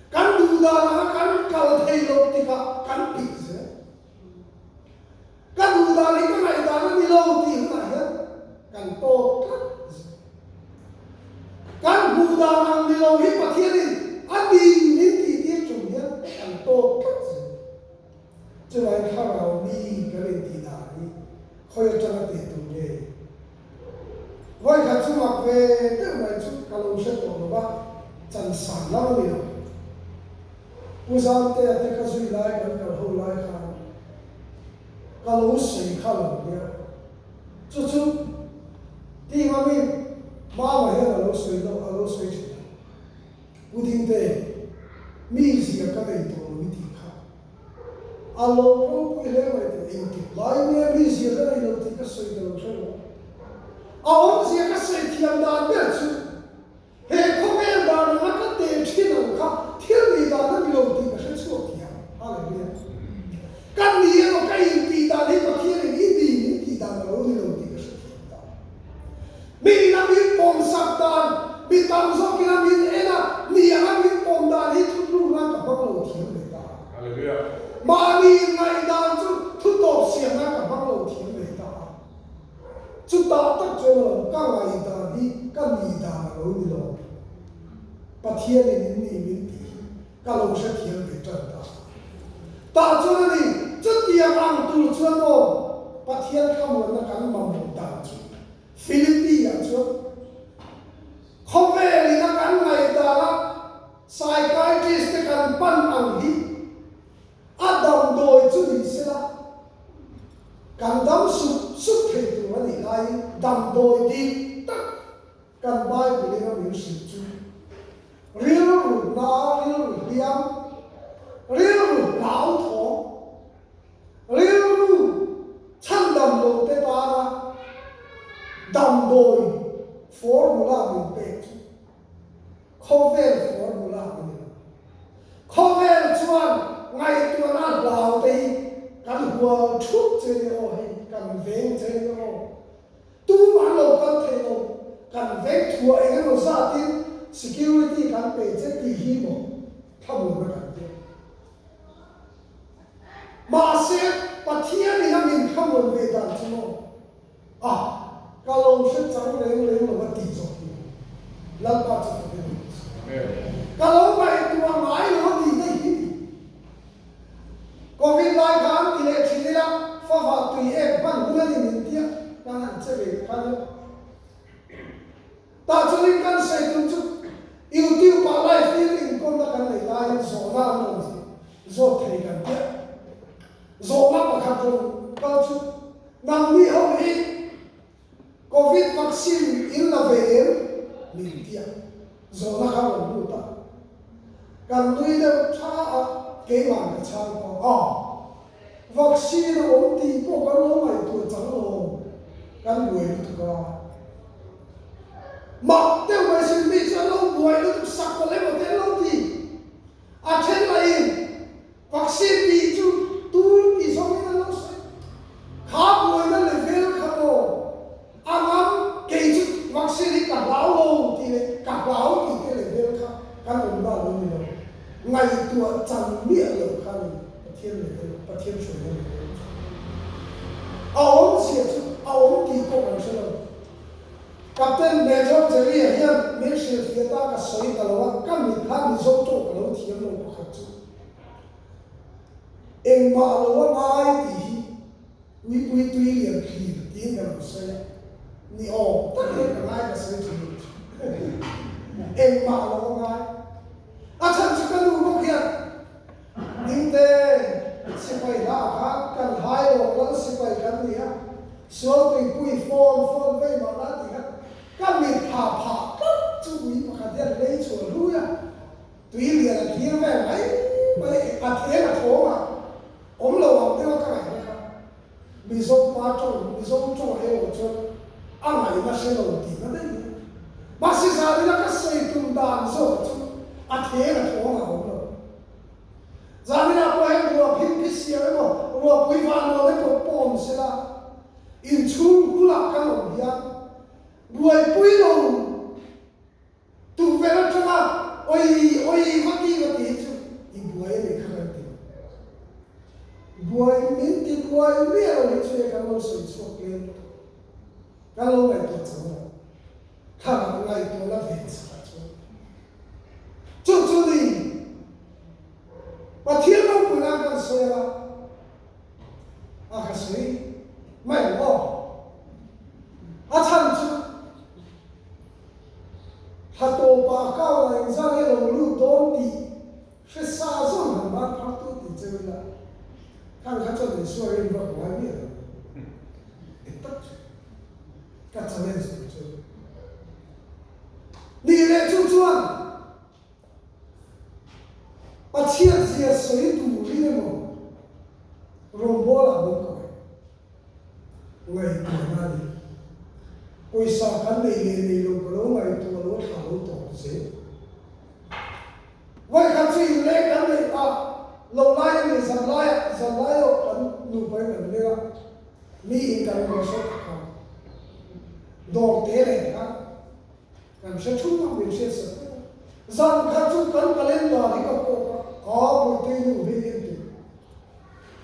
Kan duh dan anga kan kal thei lo tikah kan pik zel. Ka duh dan hi ka ngaihdan a ni lo tih hunah hian kan tawp tlat zel. Kan hmuh dan ang ni lo hi Pathianin a ni min tih tir chung hian kan tawp tlat zel. Chulai thlarau mi kan intih dan hi khawi atanga teh tur nge? Vawikhat chu mak ve deuh mai chu ka lo hre tawh lo va, chan san lam a ni lo. Pu Zamtea te ka zui lai kan kal ho lai khan ka lo sawi kha lo nia. Chu chu tih ngamin Mama hian a lo sawi lo a lo sawi thin a. Pu Dingte, mi zia ka nei tawh lo i tih kha a lo ropui hle mai tih engtik lai nge mi zia ka nei lo tih ka sawi ka lo hre lo a. A awmzia ka sawi thiam dan ber chu he khawvel dan anga ka tel thin ang kha thil nih dan a ni lo tih ka hre chhuak thiam. Hallelujah. Ka ni emaw ka intih dan hi Pathianin i ni min tih dan a lo ni lo tih ka hre thiam ta. Mi ina min pawmsak dan, mi tam zawk ina min en a, ni anga min pawm dan hi thutlukna ka hmang lo thiam ve ta. Hallelujah. Mahni ngaihdan chu thu tawp siamna ka hmang lo thiam ve ta. Chutah tak chuan alawm ka ngaihdan hi ka nih dan a lo ni lo. Pathianin in nih min tih hi ka lo hrethiam ve tan ta. Tah chuan a ni, chutiang ang tur chuan aw Pathian thlamuanna kan mamawh dan chu Philippi ah chuan khawvel ina kan ngaihdan a psychiatrist te kan pan ang hi a damdawi chu ni sela kan dam sup sup thei tur a nih laiin damdawi dik tak Kan Bible in a min hrilh chu rilru hna, rilru hliam, rilru hlauthawng, rilru chhandam lo te tana damdawi formula min pek chu khawvel formula a ni lo. Khawvel chuan ngaihtuahna hlau te hi kan hual thup che nia aw hei, kan veng che nia aw. Tum an lo kal thei lo, kan veng thuah eng emaw zatin security kan pe che tih hi maw thlamuanna kan tia. Mahse, Pathianin a min thlamuan ve dan chu maw a ka lo hre chang reng reng lo a tih zawk hi maw Lalpa chu ka be lo che. Ka lo ngaihtuah ngai lo a tih daih hi ni. Covid lai kha an ti leh thin ila, favah tui ek hman hun a ni min tia kan han che ve kha nia. Tah chuanin kan sawi tum chu YouTube ah live in inkawmna kan nei laiin zawhna an rawn zawt thei kan tia. Zawhna pakhat rawn kal chu nangni ho hi Covid vaccine in la ve em? Min tia zawhna kha rawn lut a, kan nui deuh tha a, keimah ka chhang pawh a, vaccine a awm tih pawh kan lo ngaihtuah chang lo, kan buai lutuk a. Mak deuh mai sin mi chu an lo buai lutuk sak pawh emaw te an lo ti. A then lahin Vaccine tih chu tun tih zawngin an lo sawi. Kha buaina level kha maw a ngam kei chu vaccine hi ka hlau lo tih leh ka hlau tih te level kha kan awm dan lo ni lo. Ngaihtuah chan miah lo kha a ni Pathian level, Pathian hruaina level chu. A awmzia chu a awm tih pawh kan hre lo. Captain Major Jerry-a hian min hrilhfiah ta ka sawi ta lo a, ka mit kha Mizo tawk ka lo thiam lo pakhat chu. Engmah lo a ngai tih hi uipui tui lian thlir tiin ka lo sawi a, ni awm tak hian ka ngai ka sawi thin. Engmah lo a ngai. A chhan chu ka nu bawk hian Dingte sipai hla khan kan hai lo lal sipai kan ni a, sual tuipui fawn fawn vei mah la ti khan ka mit phah phah tlat chu ui pakhat hian lei chhuah hlui a. Tui lian a thlir vel mai mai a theng a thawng a, awm lo ang deuh a ka ngaihna kha Mizo pa tawng, Mizo tawng erawh chuan a ngaihna hre lo tihna daih mai. Mahse zanina ka sawi tum dan zawk chu a theng a thawng a awm lo. Zanina pawh heng ruah phim khi siam emaw, ruahpui van nuam emaw pawh awm sela, inchhung bulah kan awm. Buaipui lo tukverh atanga oi oi va ti va ti hi chu i buai a nih kha kan ti lo. Buai min ti buai miah lo hi chu e kan lo sawi chhuak lem tawh. Kan lo ngaihtuah chho lo. Thlarau ngaihtuahna ve chhah chuan chu chu ni Pathian ropui nan kan sawi a, a ka sawi mai ang aw. A chhan chu thla tawpah a kau la engzah nge lo lut dawn tih hre sa zawng han ban phak tu tih cheu ila khang kha chuan Isua rin vak ngai miah lo. Dik tak chu. Ka challenge tur chu ni leh chu chuan Pathian zia sawi turin emaw rawngbawlah min ko e. Ngaihtuahna a ni. Pawisa kan nei leh nei lo ka lo ngaihtuah lo thla lo tawp zel. Vawikhat chu inleng kan neih a lo lai a ni zan laiah zan lai erawh kan nupa in kan leng a. Mi in kan rawn hre tak a, dawr te leh kha kan hre thung a, min hriat sak vek a. Zan kha chu kan calendar hi ka kawk a, aa Bawihtei nu hi en teh.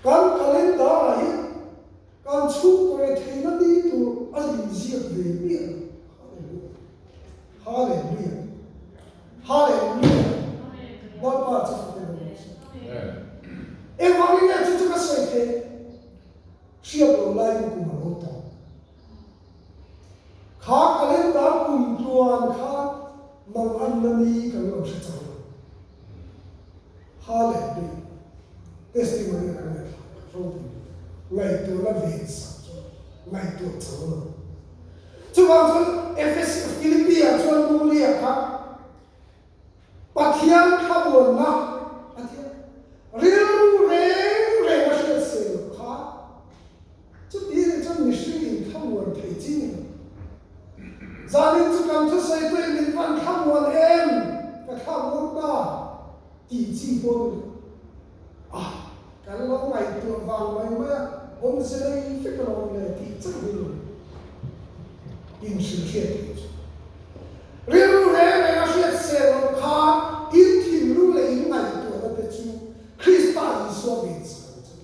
Kan calendar ah hian kan chhungkaw retheihna ni tur a inziak ve miah lo. Hallelujah! Hallelujah! Hallelujah! Lalpa chu fakin a awm se. Engvangin nge chu chu ka sawi theih? Hriat loh laiin kum a lo tawp. Kha calendar kum tluan kha mang anna ni kan lo hre chang lo. Hallelujah. Testimony kan ngaihthla ropui ngaihtuahna ven sak chu ngaihtuah chang lo. Chuvang chuan Efes Philippi ah chuan Mungli ah kha Pathian thlamuanna a ti a, rilru reng reng a hriat se loh kha chuti nih chuan mihring in thlamuan thei chi ni lo. Zanin chu kan thusawi tuin min van thlamuan em ka thlamuang ta tih chi pawh ni lo. A, kan lo ngaihtuah vang mai mai a, awmze nei vek a lo awm le tih chauh hi lo inhrilh hriat theih chu. Rilru reng reng a hriat sel loh kha in thinlung leh in ngaihtuahna te chu Krista Isua ven sak ang che.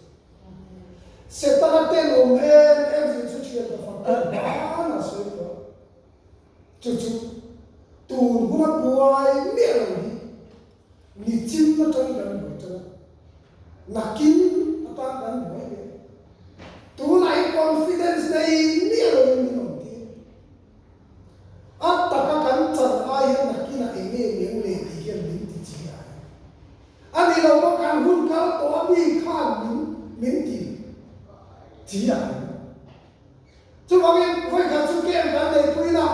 Setana tenawm em em zir chu thian ka fak deuh hmanah sawi tawh. Chu chu tun huna buai miah lo hi Nichin atangin kan buai tan a, nakin atan kan buai leh. Tunah hi confidence nei miah loin min awm tir. A taka kan chan ai hian nakinah eng nge miang le tih hian min ti chi ai. A ni lo maw kan hun kal tawh a mi khan min min ti chi ai. Chuvangin vawikhat chu camp kan neihpui ila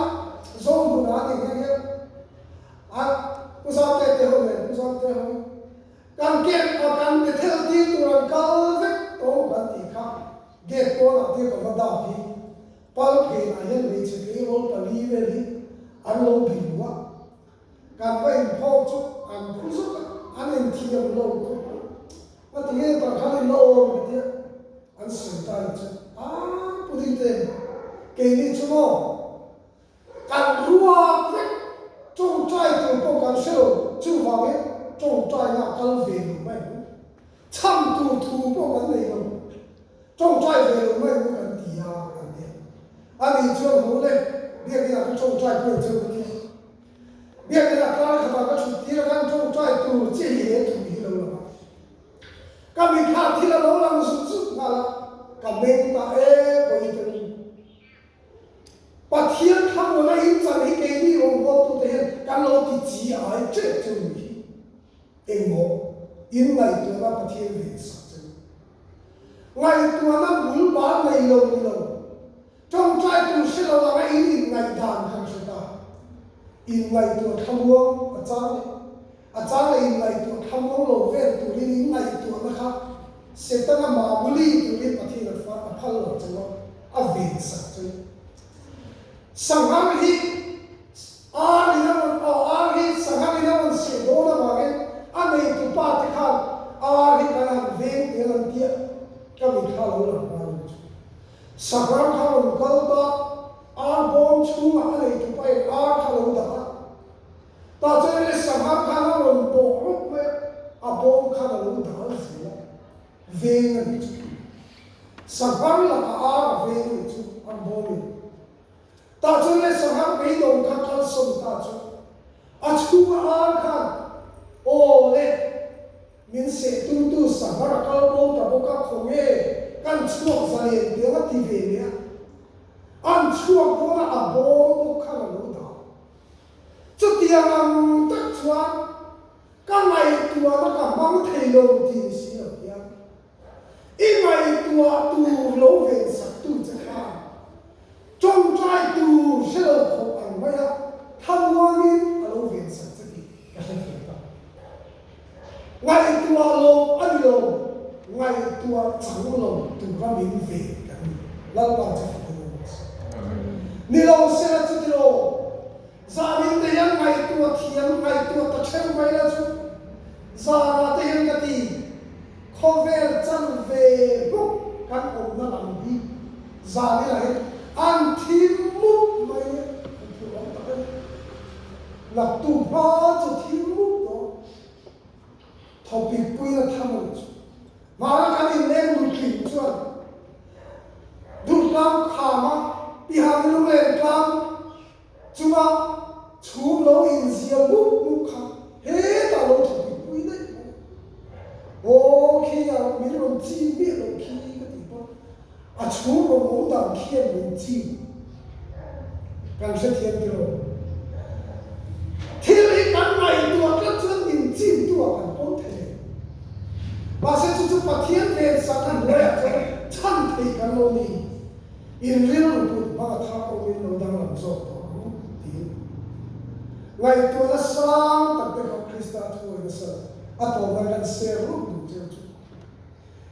zawng hmun ah a ni nghe nghe a, Pu Zamte te ho nen Pu Zamte ho in kan camp ah kan Bethel tir tur an kal vek tawng kan tih kha gate pawn ah tir ka va dap hi pal phen ah hian hmeichhe tleirawl pali vel hi an lo biru a, kan va inphawk chu an phu zuk a, an inthiam lo khawp a. A ti nge tak khan in la awm ka tia an sawi ta ni chu a pu ding te keini chu maw kan ruak vek tawngtai tur pawh kan hre lo chuvangin tawngtaina a kal ve lo mai ang chhan tur thu pawh kan nei lo tawngtai ve lo mai ang kan ti a an ti a ani chuan haw le biakin ah ka tawngtai pawh in cheu ka tia Biakinn ah kar khatah ka thut tir a kan tawngtai tur che hi he thu hi lo lang a. Ka mitthla thil a lo lang zut zut nghal a, ka meng ta e bawi te nu. Pathian thlamuan a in chan hi keini rawngbawltute hian kan lo ti chi ai tep chu ni hi. Engmaw in ngaihtuahna Pathian ven sak che u. Ngaihtuahna bul bal nei lo ni lo. Tawngtai tur hre lo anga in inngaihdan kha ka hre ta. Inngaihtuah thlamuang a chang leh a chang leh inngaihtuah thlamuang lo vel turin inngaihtuahna kha Setana mamuli turin Pathian a a phal lo cheu a, a ven sak cheu. Sanghar hi ar in a rawn aw ar hi sanghar in a rawn seh dawn avangin a neitu pa te khan ar hi kan han veng tel an tia ka mitthla lo lang nghal ang chu. Sangha kha rawn kal ta, Ar bawm chhungah a nei tupa in ar kha lo dah a, tah chuan le sanghar khan a rawn bawh rawp mai a, a bawm khan a lo dal zel a, veng a nih chu. Sanghar lakah ar a veng a nih chu ar bawm in. Tah chuan le sanghar beidawng kha kalsawn ta chu a chhunga ar khan aw le Min seh tumtu sanghar a kal bo ta bawk a, khawnge kan chhuak zalen tiang a ti ve leh a, an chhuak dawn a, a bawm bawk khan a lo dah. Chutiang ang tak chuan ka ngaihtuahna ka hmang thei lo ti ni si lo hian i ngaihtuah tur lo vensak tu che khan tawngtai tur hre lo khawp ang mai a thamuangin a lo vensak che tih ka hre thiam ta. Ngaihtuah lo a ni lo, ngaihtuah chang lo tura min ven kan ni. Lalpa chu fak in awm se. Ni lo sela chuti lo, zanin te hian ngaihtuah thiam, ngaihtuah ta theuh mai la chu, zanah te hian ka ti, khawvel chan ve bawk kan awmna lam hi zaninah hian an thim mup mai a, an thil awm tak a ni. Naktu hma chu thil mup dawn. Thawpik puina tham a ni chu. Hmana kan inleng nutling chuan Durtlang khama Pihang lunglen tlang chunga chhum lo inzial mup mup kha hetah lo thawpik pui daih mai. Aw khi a min rawn chim miah lo khi ka ti pawn a chhum rawn awm dan khian min chim. Kan hrethiam tiraw? Thil hi kan ngaihtuah tlat chuan min chimtu ah kan pawm thei lo. Mahse chu chu Pathian vensak a hnuaiah chuan chhan theih kan lo ni. In rilru put hmang a thar awmin lo danglam zawk tawh ang tiin ngaihtuahna sang tak te kha Krista thuawi nasa a tawpna kan ser rup duh cheu chu.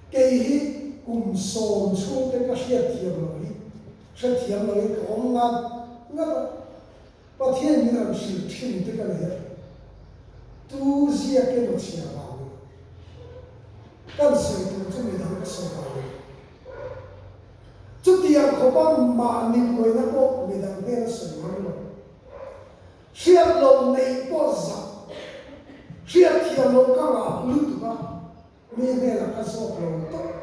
Kei hi kum sawm chhungte ka hriatthiam loh hi Hrethiam loin ka awm ngat ngat a, Pathian min rawn hrilh thin te ka nei a, tu ziak emaw chhia vangin kan sawi tur chu midang ka sawi vangin chutiang khawpa mahni buaina pawh midang hnena sawi ngam lo, hriat lo neih pawh zak, hriatthiam lo ka ngah lutuk a. Mi hnenah ka zawk lo tawp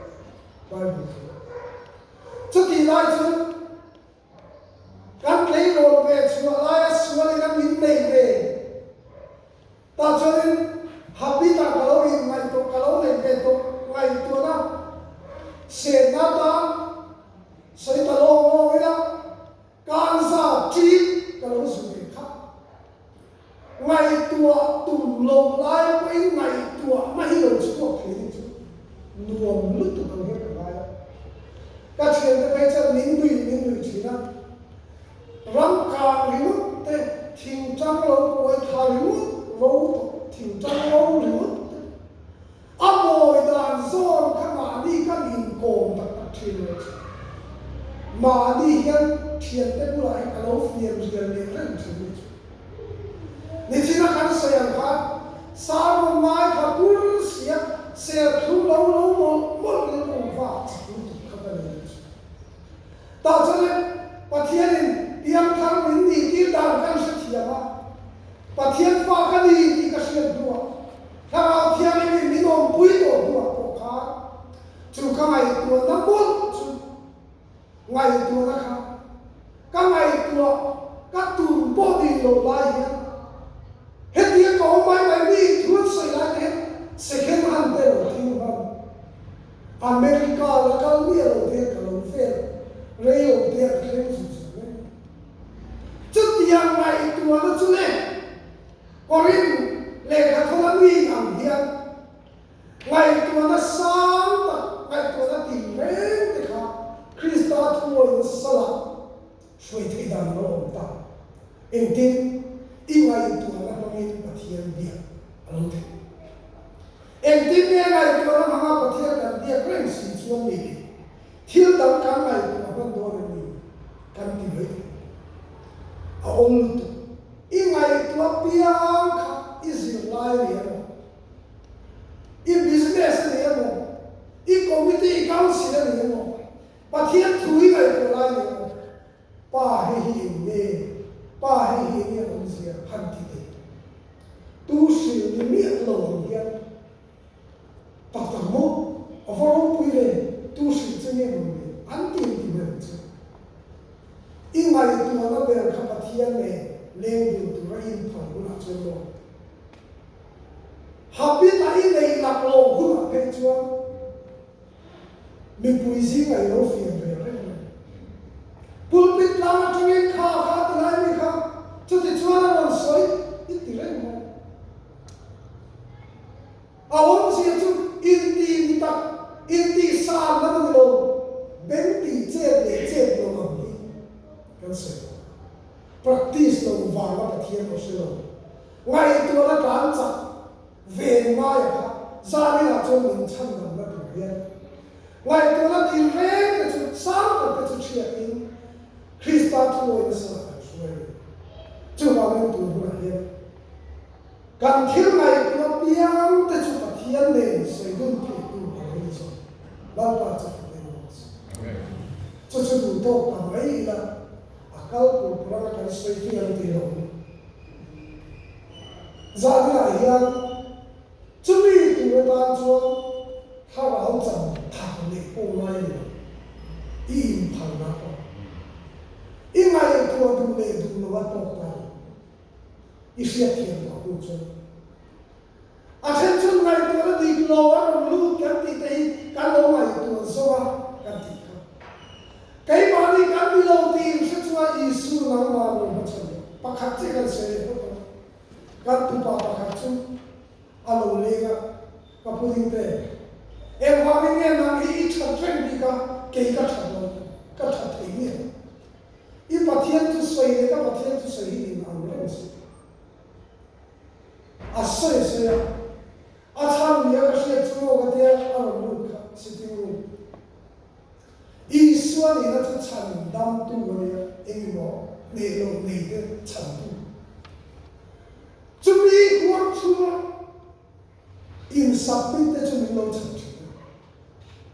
Bible thu. Chutih lai chu kan tleirawl ve chhuah laia sualin a min nei ve tah chuanin habit-ah ka lo inngaihtuah ka lo neih ve tawh ngaihtuahna senna tan sawi ta lawng lawng ila Kanza ṭin ka lo zu ve kha. Ngaihtuah tum lo lai pawhin ngaihtuahna hi lo chhuak thei ni chu nuam lutuk ang hian ka ngai a. Ka thiante phei chuan min nui min nui thin a. Ram kang ringawt te, thingtang lo kuai thla ringawt ro tawh, thingtang ro ringawt te, A mawi dan zawn kha mahni kan inkawm tak tak thin lo chu. Mahni hian thiante bulah hi ka lo fiam rial leh reng thin ni chu. Nichina kan sawi ang khan sermon ngai kha pur sia serthlum lo lo mawlh mawlh rilru vak chak lutuk kha ka nei chu. Tah chuan le Pathianin piangthar min nih tir dan kan hrethiam a, Pathian fa ka ni tih ka hriat hnuah Thlarau Thianghlim in min awmpui tawh hnuah pawh khan chu ka ngaihtuahna mawlh chu ngaihtuahna kha ka ngaihtuah ka tum pawh nih loh lai hian hetia ka awm mai mai mi thu an sawi lai te hian second hand te lo thing hman America la kal miah lo te hian ka lo vel rei lo te a ka thleng zut zut mai. Chutiang ngaihtuahna chu le Korin lehkha thawla mi ang hian ngaihtuahna sang tak, ngaihtuahna tinreng te kha Krista thuawina salah hruai theih dan a lo awm ta. Engtin? I ngaihtuahna hmangin Pathian biak a lo theih. Engtin nge ngaihtuahna hmanga Pathian kan biak reng si chuan ni le? Thil dang kan ngaihtuah hman dawn em ni? Kan ti mai thei. A awm lutuk. I ngaihtuah piang kha i zirlai a ni emaw, i business a ni emaw, i committee, i council a ni emaw, Pathian thu i ngaihtuah lai a ni emaw. Pa hei hi eng nge? Pa hei hi eng nge awmzia? Han ti teh. Tu hrilh ni miah lo ang hian tak tak maw? A va ropui ve, tu hrilh che nge maw ni? An ti an ti mai ang che. I ngaihtuahna ber kha Pathian nen leng dun tura i inphal hunah chuan maw? Habit a i neih laklawh hunah phei chuan mipui zingah i lo fiam ve reng mai. Pulpit tlang atangin kha kha ti lai mi kha chuti chuan a rawn sawi i ti reng mai. A awmzia chu inti ni tak, inti san lam a ni lo, beng ti chet leh chet lo ang hi kan sawi tawh. Practice lo vanga Pathian aw hre lo. Ngaihtuahna tlan chak ve ngai a kha zaninah chuan min chhan damna tur hian ngaihtuahna dil reng te chu sang tak te chu hriatin Krista thuawi nasa kan hruai a ni. Chuvangin tun hunah hian kan thil ngaihtuah piang te chu Pathian nen sawi dun theih tur a lo ni zawk. Lalpa chu fak in awm se. Chu chu duh tawk ta mai ila a kal tur puranga kan sawi tih ang tih lo. Zaninah hian chumi tur atan chuan thlarau chan thar leh pawh ngai a ni lo. I inphalna pawh i ngaihtuah duh leh duh lo a tawk ta a ni. I hriatthiam tawh hnu chuan a then chun ngaihtuahna dik lo a rawn lut kan tih te hi kan lo ngaihtuah zawk a kan tih kha. Keimahni kan ni lo tih inhre chunga Isu nangmah lo hmachhawn lo pakhat chiah kan sawi leh phawt ang. Kan tupa pakhat chu a lo leng a, Ka pu ding te, engvangin nge nang hi i that reng bik a, kei ka that lo, ka that thei miah lo. I Pathian thusawi leh ka Pathian thusawi hi in ang reng si. A sawi sawi a, a chhan nia ka hriat chu maw ka tia a rawn lut kha sitting room. Isua nihna chu chhan damtu a nia, engemaw hneh loh nei te chhantu. Chumi huang chhunga in submit te chu min lo chhan thin a,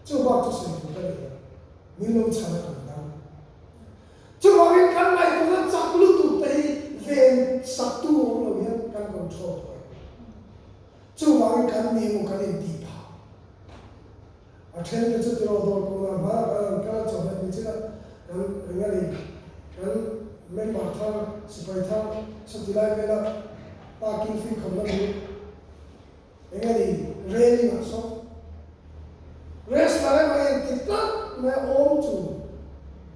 chu bak chu sawi tur ka nei lo, min lo chhan a kan dam. Chuvangin kan ngaihtuahna chak lutuk te hi ven saktu awm lo hian kan control tawh e. Chuvangin kan ni emaw kan intih phah. A then te chu tiraw dawr kawngah hmaiah kan han kal a chawhmeh ni chin a, kan eng a ni, kan member thar, sipai thar chuti lai vela parking fee khamna bul eng a ni railing ah sawn restaurant a inti tlat mai a awm chu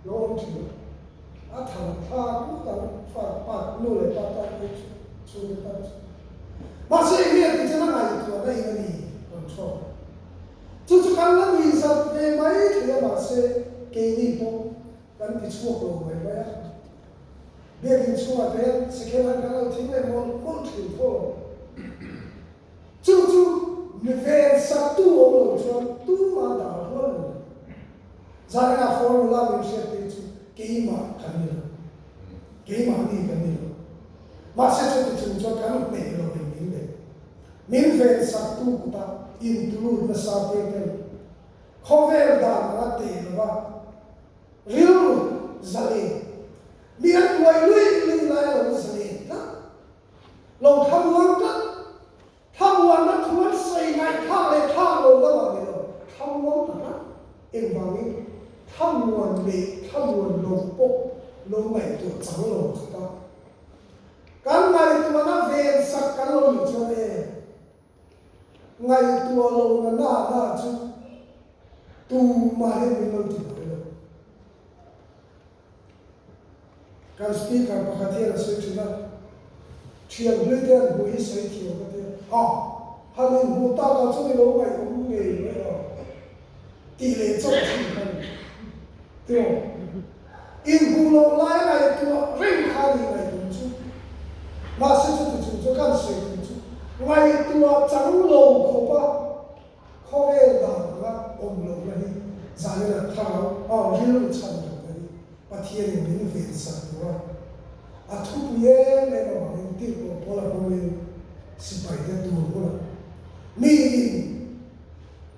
lo awm thin a, a thar thlak ngawt ang fa pa nu leh pa tan phei chu chhungte tan chu. Mahse eng nge ti chuan a ngaihtuahna in a ni control. Chu chu kan la nuih zat ve mai thei a mahse keini pawh kan ti chhuak lo mai mai a. Biakin chhungah te hian second hand kan lo thing leh mawlh mawlh thin tho lo. Chu chu mi ven saktu awm lo chuan tumah dah rual a ni lo. Zaninah formula min hriat tir chu keimah kan ni lo. Keimahni kan ni lo. Mahse chuti chung chuan kan hmeh lo in min nei. Min ven saktu kuta intulut nasa tir ten khawvel dan anga teh lova rilru zalen mi an buai luih luih lai lo zalen tlat, lo thlamuang tlat, thlamuanna thu an sawi ngaihthlak leh thlak lo lamah ni lo, thlamuang ta tlat. Engvangin thlamuan leh thlamuan lo pawh lo ngaihtuah chang lo khawp a. Kan ngaihtuahna ven sak kan lo nih chuan e, ngaihtuah lo na na na chu tumah hian min lo ti buai lo. Kan speaker pakhat hian a sawi thin a, thian hlui te an hmuh hi sawi thiam ka tia, a han inhmuh takah chuan i lo ngaihawm ngei mai a tih leh chauh thin kha a ni. Tiraw? Inhmuh loh lai ngaihtuah reng kha ni ngaihtum chu. Mahse chuti chung chu kan sawi tum chu ngaihtuah chang lo khawpa khawvel dan anga awm lohna hi zanin thlarau a rilru chhan lohna hi Pathianin min ven sak tur a, a thupui em em avangin tirhkoh pawl a hmangin sipaite tur hunah miin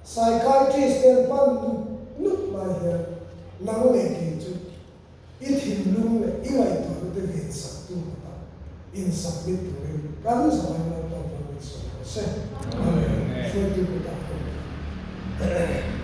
Psychiatrist ten pan nup nup lai hian nang leh kei chu I thinlung leh i ngaihtuahna te vensak tu kutah in submit turin kan zawi Lalpan ram in sawi rawh se. Amen. Hruaitu kutah kan dah.